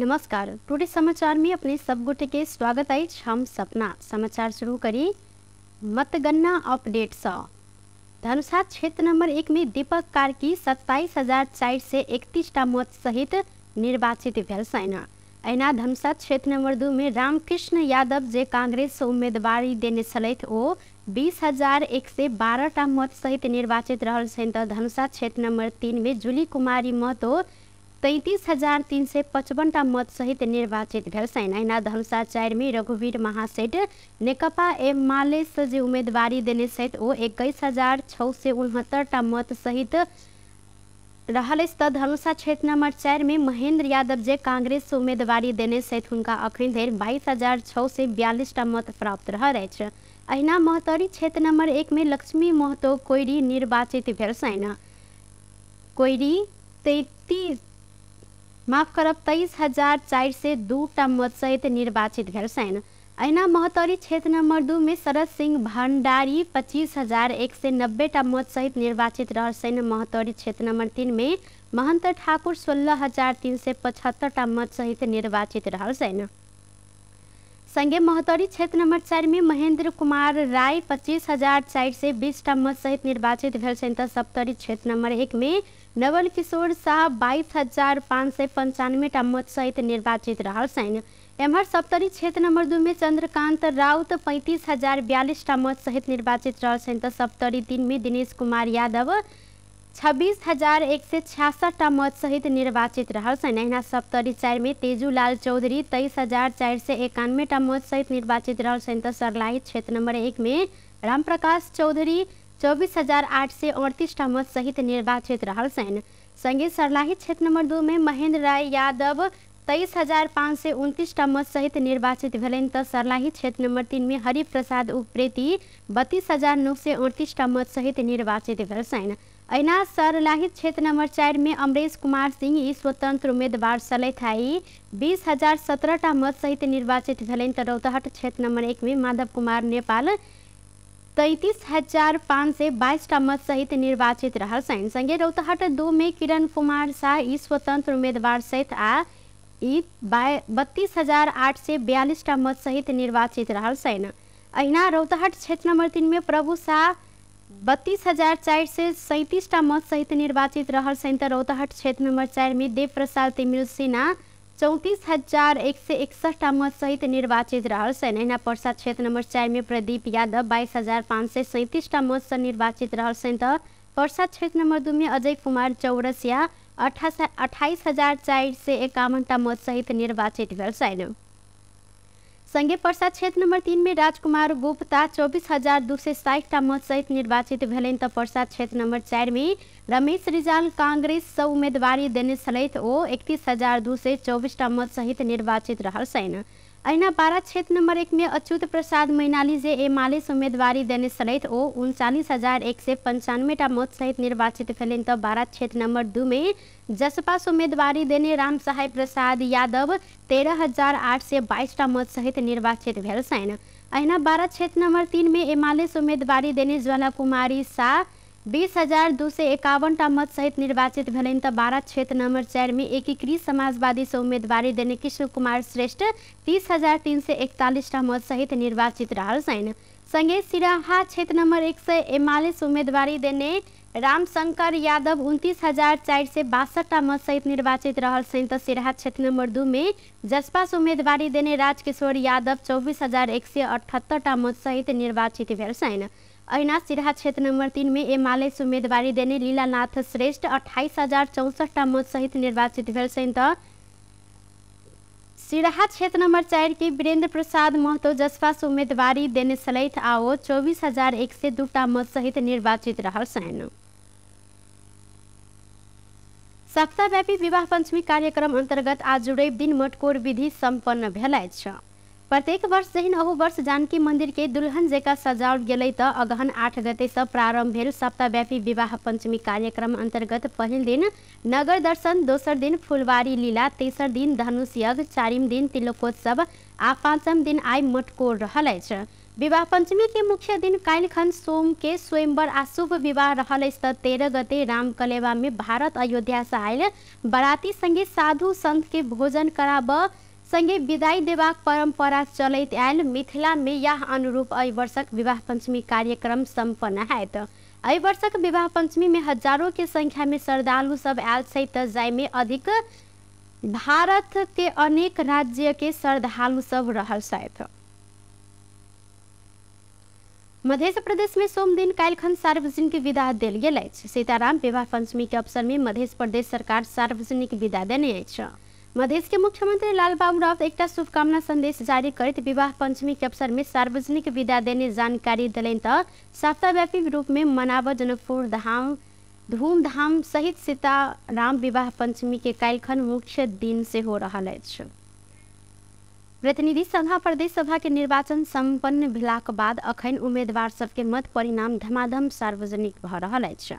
नमस्कार, टुडे समाचार में अपने सब गोटे के स्वागत अछि। हम सपना समाचार शुरू करी मतगणना अपडेट सँ। धनुषा क्षेत्र नंबर 1 में दीपक कार्की 27,431 टा मत सहित निर्वाचित भेल छनि। अहिना धनुषा क्षेत्र नंबर 2 में रामकृष्ण यादव जे कांग्रेस उम्मीदवारी देने छलथि ओ 20,112 टा मत सहित निर्वाचित रहल छनि। त धनुषा क्षेत्र नंबर 3 में जूली कुमारी महतो 33,355 टा मत सहित निर्वाचित भेल छनि। अहिना धनुषा 4 में रघुवीर महासेठ नेकपा एमाले से जे उम्मीदवारी देने छथि ओ 21,669 टा मत सहित रहल अछि। त धनुषा क्षेत्र नंबर 4 में महेंद्र यादव जे कांग्रेस से उम्मीदवारी देने छथि हुनका अखन धरि 22,642 टा मत प्राप्त रहल अछि। अहिना महोत्तरी क्षेत्र नंबर 1 में लक्ष्मी महतो कोइरी निर्वाचित भेल छनि। कोइरी 23,402 टा मत सहित निर्वाचित भेल छनि। अहिना महोत्तरी क्षेत्र नंबर 2 में शरद सिंह भंडारी 25,190 टा मत सहित निर्वाचित रहल छनि। महोत्तरी क्षेत्र नंबर 3 में महंत ठाकुर 16,375 टा मत सहित निर्वाचित रहल छनि। संगे महोत्तरी क्षेत्र नंबर 4 में महेंद्र कुमार राय 25,420 टा मत सहित निर्वाचित भेल छनि। त सप्तरी क्षेत्र नंबर 1 में नवल किशोर शाह 22,595 टा मत सहित निर्वाचित रहल छनि। एम्हर सप्तरी क्षेत्र नंबर 2 में चंद्रकांत राउत 35,042 टा मत सहित निर्वाचित रहल छनि। त सप्तरी 3 में दिनेश कुमार यादव 26,166 टा मत सहित निर्वाचित रहल छनि। अहिना सप्तरी 4 में तेजूलाल चौधरी 23,491 टा मत सहित निर्वाचित रहल छनि। त सर्लाही क्षेत्र नंबर 1 में रामप्रकाश चौधरी 24,838 टा मत सहित निर्वाचित रहल छनि। संगे सर्लाही क्षेत्र नंबर 2 में महेंद्र राय यादव 23,529 टा मत सहित निर्वाचित भेलनि। त सर्लाही क्षेत्र नंबर 3 में हरिप्रसाद उप्रेती 32,938 टा मत सहित निर्वाचित भेल छनि। अहिना सर्लाही क्षेत्र नंबर 4 में अमरेश कुमार सिंह ई स्वतंत्र उम्मीदवार छलथि आ 20,017 टा मत सहित निर्वाचित भेलनि। त रौतहट क्षेत्र नंबर 1 में माधव कुमार नेपाल 33,522 टा मत सहित निर्वाचित रहल छनि। संगे रौतहट 2 में किरण कुमार शाह ई स्वतंत्र उम्मीदवार सहित आ ई 32,842 टा मत सहित निर्वाचित रहल छनि। अहिना रौतहट क्षेत्र नंबर 3 में प्रभु शाह 32,437 टा मत सहित निर्वाचित रहल छनि। त रौतहट क्षेत्र नंबर 4 में देवप्रसाद तिमिल सिन्हा 34,161 टा मत सहित निर्वाचित रहल छनि। अहिना पर्सा क्षेत्र नंबर 4 में प्रदीप यादव 22,537 टा मत से निर्वाचित रहल छनि। त पर्सा क्षेत्र नंबर 2 में अजय कुमार चौरसिया 28,451 टा मत सहित निर्वाचित भेल छनि। संगे पर्सा क्षेत्र नंबर 3 में राजकुमार गुप्ता 24,260 टा मत सहित निर्वाचित भेलनि। त पर्सा क्षेत्र नंबर 4 में रमेश रिजाल कांग्रेस से उम्मीदवारी देने छलथि ओ 31,224 टा मत सहित निर्वाचित रहल छनि। अहिना बारा क्षेत्र नंबर 1 में अच्युत प्रसाद मैनाली जे एमाले से उम्मीदवारी देने छलथि ओ 39,195 टा मत सहित निर्वाचित भेलनि। त बारा क्षेत्र नंबर 2 में जसपा से उम्मीदवारी देने राम सहाय प्रसाद यादव 13,822 टा मत सहित निर्वाचित भेल छनि। अहिना बारा क्षेत्र नंबर 3 में एमाले से उम्मीदवारी देने ज्वाला कुमारी शाह 20,251 टा मत सहित निर्वाचित भेलनि। त बारा क्षेत्र नंबर 4 में एकीकृत समाजवादी से उम्मीदवारी देने कृष्ण कुमार श्रेष्ठ 30,341 टा मत सहित निर्वाचित रहल छनि। संगे सिराहा क्षेत्र नंबर 1 से एमाले से उम्मीदवारी देने रामशंकर यादव 29,462 टा मत सहित निर्वाचित रहल छनि। त सिराहा क्षेत्र नंबर 2 में जसपा से उम्मीदवारी देने राजकिशोर यादव 24,178 टा मत सहित निर्वाचित भेल छनि। अहिना सिराहा क्षेत्र नंबर 3 में एमाले से उम्मीदवारी देने लीलानाथ श्रेष्ठ 28,064 टा मत सहित निर्वाचित भेल छनि। त सिराहा क्षेत्र नंबर 4 के वीरेंद्र प्रसाद महतो जसपा से उम्मीदवारी देने छलथि आ ओ 24,102 टा मत सहित निर्वाचित रहल छनि। सप्ताहव्यापी विवाह पंचमी कार्यक्रम अंतर्गत आज रवि दिन मटकोर विधि सम्पन्न भेल अछि। प्रत्येक वर्ष जहिन अहू वर्ष जानकी मंदिर के दुल्हन जकाँ सजाओल गेलै त अगहन 8 गते से प्रारंभ भेल सप्ताहव्यापी विवाह पंचमी कार्यक्रम अंतर्गत पहिल दिन नगर दर्शन, दोसर दिन फुलवारी लीला, तेसर दिन धनुष यज्ञ, चारिम दिन तिलकोत्सव आ पाँचम दिन आइ मटकोर रहल अछि। विवाह पंचमी के मुख्य दिन काल्हिखन सोम के स्वयंवर आ शुभ विवाह रहल अछि त 13 गते रामकलेवा में भारत अयोध्या से आयल बराती संगे साधु संत के भोजन कराब संगे विदाई देबाक परंपरा चलैत आयल मिथिला में यह अनुरूप एहि वर्षक विवाह पंचमी कार्यक्रम सम्पन्न हैत। एहि वर्षक विवाह पंचमी में हजारों के संख्या में श्रद्धालु सब आयल छै त जाहि में अधिक भारत के अनेक राज्य के श्रद्धालु सब रहल छथि। मध्य प्रदेश में सोम दिन काल्हिखन सार्वजनिक विदा देल गेल अछि। सीताराम विवाह पंचमी के अवसर में मध्य प्रदेश सरकार सार्वजनिक विदा देने अछि। मधेश के मुख्यमंत्री लालबाबू राउत एकटा शुभकामना संदेश जारी करैत विवाह पंचमी के अवसर में सार्वजनिक विदा देने जानकारी देलनि त सप्ताहव्यापी रूप में मनाव जनकपुर धाम धूमधाम सहित सीताराम विवाह पंचमी के काल्हिखन मुख्य दिन सेहो रहल अछि। प्रतिनिधि सभा प्रदेश सभा के निर्वाचन सम्पन्न भेलाक बाद अखन उम्मीदवार सबके मत परिणाम धमाधम सार्वजनिक भऽ रहल अछि।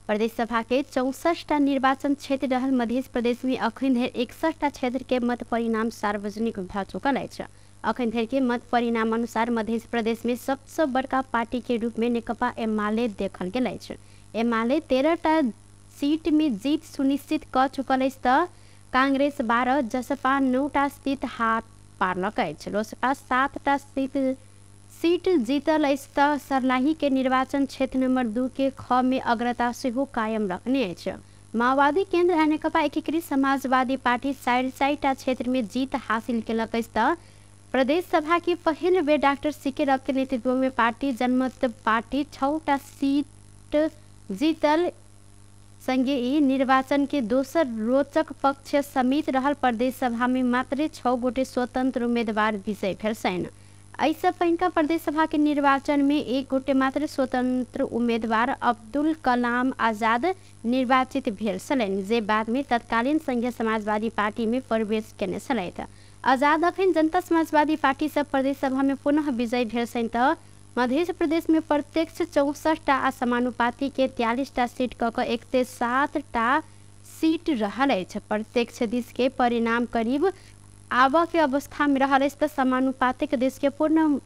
प्रदेश सभा के 64टा निर्वाचन क्षेत्र रहल मध्य प्रदेश में अखन धरि 61टा क्षेत्र के मत परिणाम सार्वजनिक भऽ चुकल अछि। अखन धरि के मत परिणाम अनुसार मध्य प्रदेश में सबसँ बड़का पार्टी के रूप में नेकपा एमाले देखल गेल अछि। एमाले 13टा सीट में जीत सुनिश्चित कऽ चुकल अछि त कांग्रेस 12, जसपा 9टा सीट हाथ पारलक अछि। लोसपा 7टा सीट जीतल अछि त सर्लाही के निर्वाचन क्षेत्र नंबर 2 के ख में अग्रता सेहो कायम रखने अछि। माओवादी केंद्र आ नेकपा एकीकृत समाजवादी पार्टी 4-4टा क्षेत्र में जीत हासिल केलक अछि त प्रदेश सभा के पहिल बेर डॉक्टर सीके राउत के नेतृत्व में पार्टी जनमत पार्टी 6टा सीट जीतल संगे ई निर्वाचन के दोसर रोचक पक्ष समेत रहल प्रदेश सभा में मात्र 6 गोटे स्वतंत्र उम्मीदवार विजयी भेल छनि। एहिसँ पहिनका प्रदेश सभा के निर्वाचन में 1 गोटे मात्र स्वतंत्र उम्मीदवार अब्दुल कलाम आजाद निर्वाचित भेल छलनि, जे बाद में तत्कालीन संघीय समाजवादी पार्टी में प्रवेश केने छलथि। आजाद अखन जनता समाजवादी पार्टी से प्रदेश सभा में पुनः विजयी भेल छनि त मध्य प्रदेश में प्रत्यक्ष 64टा आ समानुपाती के 43टा सीट कऽ कऽ 107टा सीट रहल अछि। प्रत्यक्ष दिस के परिणाम करीब आबऽ के अवस्था में रहल अछि त समानुपातिक दिस के पूर्ण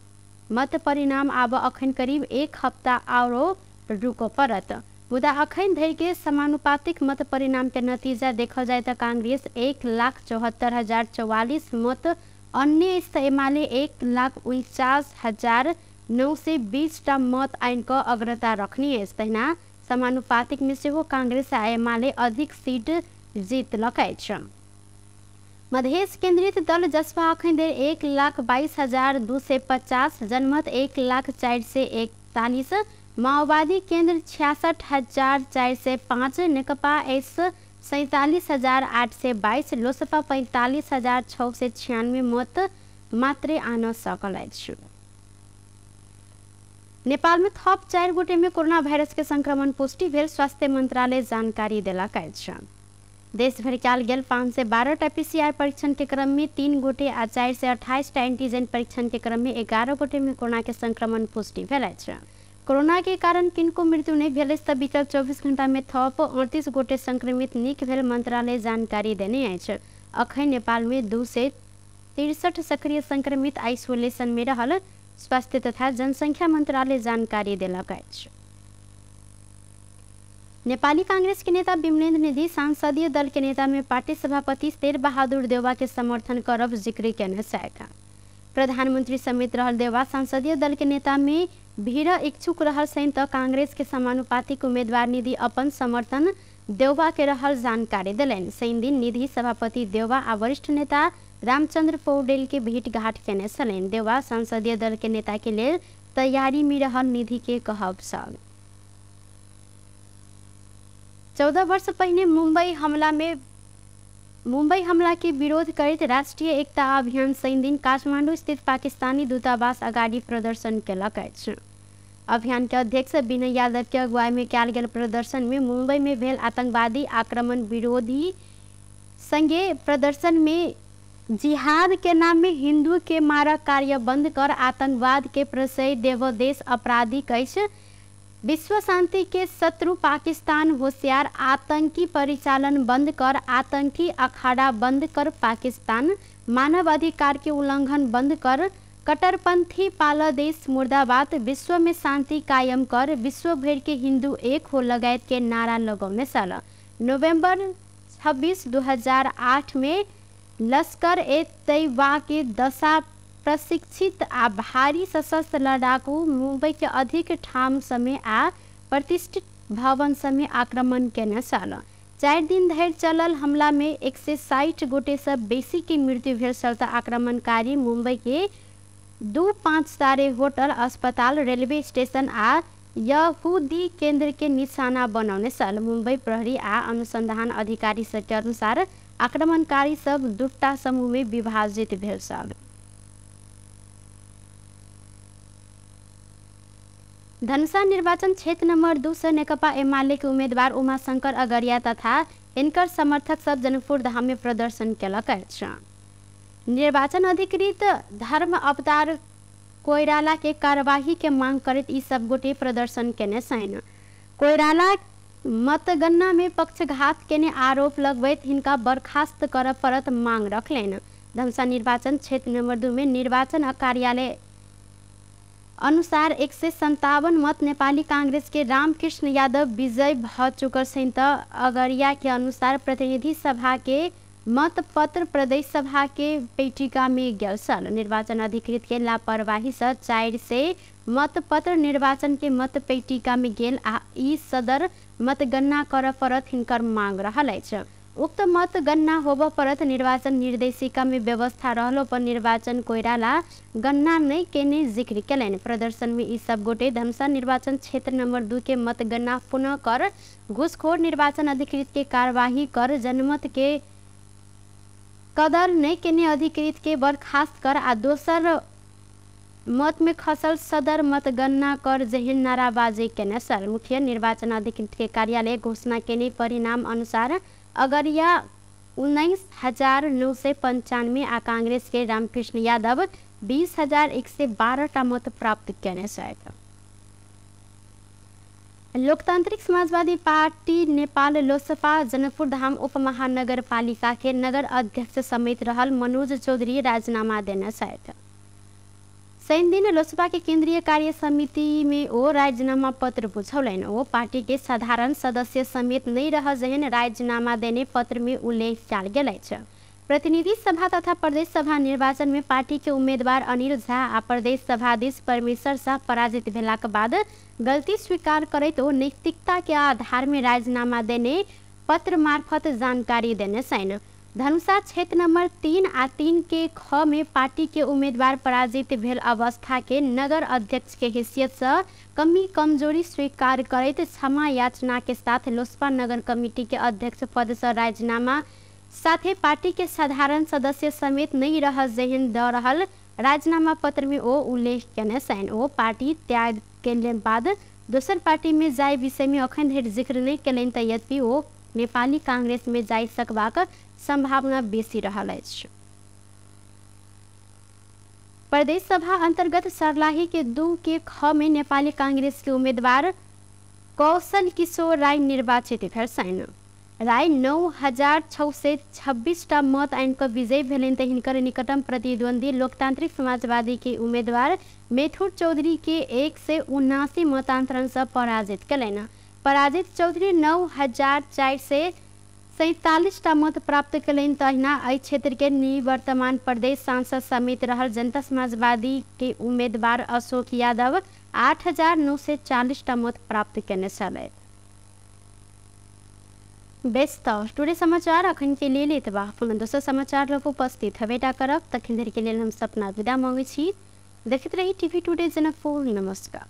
मत परिणाम आब अखन करीब 1 हफ्ता आरो रुकऽ पड़त। मुदा अखन धरि के समानुपातिक मत परिणाम के नतीजा देखल जाय त कांग्रेस 1,74,044 मत, अन्य एमाले 1,49,920टा मत आनि कऽ अग्रता रखने अछि। तहिना समानुपातिक में सेहो कांग्रेस आ एमाले अधिक सीट जीतलक अछि। मधेश केंद्रित दल जसपा अखन धरि 1,22,250, जनमत 1,04,41, माओवादी केंद्र 66,405, नेकपा एस 47,822, लोसपा 45,696 मत मात्रै आन सकल अछि। नेपाल में थप 4 गोटे में कोरोना वायरस के संक्रमण पुष्टि भेल स्वास्थ्य मंत्रालय जानकारी देलक अछि। देशभरि कयल गेल 512टा पीसीआर परीक्षण के क्रम में 3 गोटे आ 428टा एंटीजन परीक्षण के क्रम में 11 गोटे में कोरोना के संक्रमण पुष्टि भेल अछि। कोरोना के कारण किनको मृत्यु नहि भेल अछि त बीतल 24 घंटा में थप 38 गोटे संक्रमित नीक भेल मंत्रालय जानकारी देने अछि। अखन नेपाल में 263 सक्रिय संक्रमित आइसोलेशन में रहल स्वास्थ्य तथा जनसंख्या मंत्रालय जानकारी देलक अछि। नेपाली कांग्रेस के नेता विमलेन्द्र निधि सांसदीय दल के नेता में पार्टी सभापति शेर बहादुर देउवा के समर्थन करब जिक्र केने छथि। प्रधानमंत्री समेत रहल देउवा संसदीय दल के नेता में भीड़ इच्छुक रहल छनि त कांग्रेस के समानुपातिक उम्मीदवार निधि अपन समर्थन देउवा के रहल जानकारी देलनि। शनि दिन निधि सभापति देउवा आ वरिष्ठ नेता रामचंद्र पौडेल के भेंटघाट केने छलनि। देउवा संसदीय दल के नेता के लेल तैयारी में रहल निधि के कहब छल। 14 वर्ष पहिने मुंबई हमला के विरोध करैत राष्ट्रिय एकता अभियान शनि दिन काठमांडू स्थित पाकिस्तानी दूतावास अगाडि प्रदर्शन केलक अछि। अभियान के अध्यक्ष विनय यादव के अगुवाई में कयल गेल प्रदर्शन में मुंबई में भेल आतंकवादी आक्रमण विरोधी संगे प्रदर्शन में जिहाद के नाम में हिंदू के मारक कार्य बंद कर आतंकवाद के प्रश्रय देव देश अपराधी अछि, विश्व शांति के शत्रु पाकिस्तान होशियार, आतंकी परिचालन बंद कर, आतंकी अखाड़ा बंद कर पाकिस्तान, मानव अधिकार के उल्लंघन बंद कर, कट्टरपंथी पालदेश मुर्दाबाद, विश्व में शांति कायम कर, विश्व भर के हिंदू एक हो लगायत के नारा लगौने छल। नोभेम्बर 26 2008 में लश्कर ए तैयबा के दशा प्रशिक्षित आ भारी सशस्त्र लड़ाकू मुंबई के अधिक ठाम समय आ प्रतिष्ठित भवन समय आक्रमण केने छल। 4 दिन धरि चलल हमला में 160 गोटे से बेसी के मृत्यु भेल छल। त आक्रमणकारी मुंबई के 2 5 तारे होटल, अस्पताल, रेलवे स्टेशन आ यहूदी केंद्र के निशाना बनौने छल। मुंबई प्रहरी आ अनुसंधान अधिकारी सबके अनुसार आक्रमणकारी सब 2 समूह में विभाजित भेल छल। धनुषा निर्वाचन क्षेत्र नंबर 2 से नेकपा एमाले के उम्मीदवार उमाशंकर अगरिया तथा इनकर समर्थक सब जनकपुर धाम में प्रदर्शन केलक अछि। निर्वाचन अधिकृत धर्म अवतार कोइराला के कार्यवाही के मांग करैत ई सब गोटे प्रदर्शन केने छनि। कोइराला मतगणना में पक्षघात केने आरोप लगबैत हिनका बर्खास्त करऽ पड़त मांग रखलनि। धनुषा निर्वाचन क्षेत्र नंबर 2 में निर्वाचन कार्यालय अनुसार 157 मत नेपाली कांग्रेस के रामकृष्ण यादव विजय भ चुकल छनि। त अगरिया के अनुसार प्रतिनिधि सभा के मतपत्र प्रदेश सभा के पेटिका में गेल छल। निर्वाचन अधिकृत के लापरवाही से 400 मतपत्र निर्वाचन के मत पेटिका में गेल आ ई सदर मतगणना करऽ पड़त हिनकर मांग रहल अछि। उक्त मतगणना होबऽ पड़त निर्वाचन निर्देशिका में व्यवस्था रहलो पर निर्वाचन कोइराला गणना नहीं केने जिक्र केलनि। प्रदर्शन में ई सब गोटे धनुषा निर्वाचन क्षेत्र नंबर 2 के मतगणना पुनः कर, घुसखोर निर्वाचन अधिकृत के कार्यवाही कर, जनमत के कदर नहीं केने अधिकृत के बर्खास्त कर आ दोसर मत में खसल सदर मतगणना कर जेहन नाराबाजी केने छल। मुख्य निर्वाचन अधिकृत के कार्यालय घोषणा केने परिणाम अनुसार अगरिया 19,995 आ कांग्रेस के रामकृष्ण यादव 20,112 टा मत प्राप्त केने छथि। लोकतांत्रिक समाजवादी पार्टी नेपाल लोसपा जनकपुर धाम उपमहानगरपालिका के नगर अध्यक्ष समेत रहल मनोज चौधरी राजीनामा देने छथि। शनि दिन लोसपा के केंद्रीय कार्य समिति में ओ राजीनामा पत्र बुझौलनि। ओ पार्टी के साधारण सदस्य समेत नहीं रह जेहन राजीनामा देने पत्र में उल्लेख कयल गेल अछि। प्रतिनिधि सभा तथा प्रदेश सभा निर्वाचन में पार्टी के उम्मीदवार अनिल झा आ प्रदेश सभाधीश परमेश्वर शाह पराजित भेलाक बाद गलती स्वीकार करैत ओ नैतिकता के आधार में राजीनामा देने पत्र मार्फत जानकारी देने छनि। धनुषा क्षेत्र नंबर 3 आ 3 के ख में पार्टी के उम्मीदवार पराजित भेल अवस्था के नगर अध्यक्ष के हैसियत से कमी कमजोरी स्वीकार करैत क्षमा याचना के साथ लोसपा नगर कमिटी के अध्यक्ष पद से राजीनामा साथे पार्टी के साधारण सदस्य समेत नहीं रह जेहन द रहल राजीनामा पत्र में ओ उल्लेख केने छनि। ओ पार्टी त्याग के बाद दोसर पार्टी में जाय विषय में अखन धरि जिक्र नहीं केलनि, त यद्यपि ओ नेपाली कांग्रेस में जाय सकबाक संभावना बेसी रहल अछि। प्रदेश सभा अंतर्गत सर्लाही के 2 के ख में नेपाली कांग्रेस के उम्मीदवार कौशल किशोर राय निर्वाचित भेल छनि। राय 9,626 टा मत आनि कऽ विजय भेलनि त हिनकर निकटम प्रतिद्वंदी लोकतांत्रिक समाजवादी के उम्मीदवार मेथुर चौधरी के 179 मतांतरण से पराजित केलनि। पराजित चौधरी 9,447 टा मत प्राप्त केलनि। तहिना एहि क्षेत्र के निवर्तमान प्रदेश सांसद समेत रहल जनता समाजवादी के उम्मीदवार अशोक यादव 8,940 टा मत प्राप्त केने छलथि। बेस त टुडे समाचार अखन के लेल एतबा। पुनः दोसर समाचार लग उपस्थित हबेटा करब, तखन धरि के लेल हम सपना विदा मांगै छी। देखैत रही टीवी टुडे जनकपुर। नमस्कार।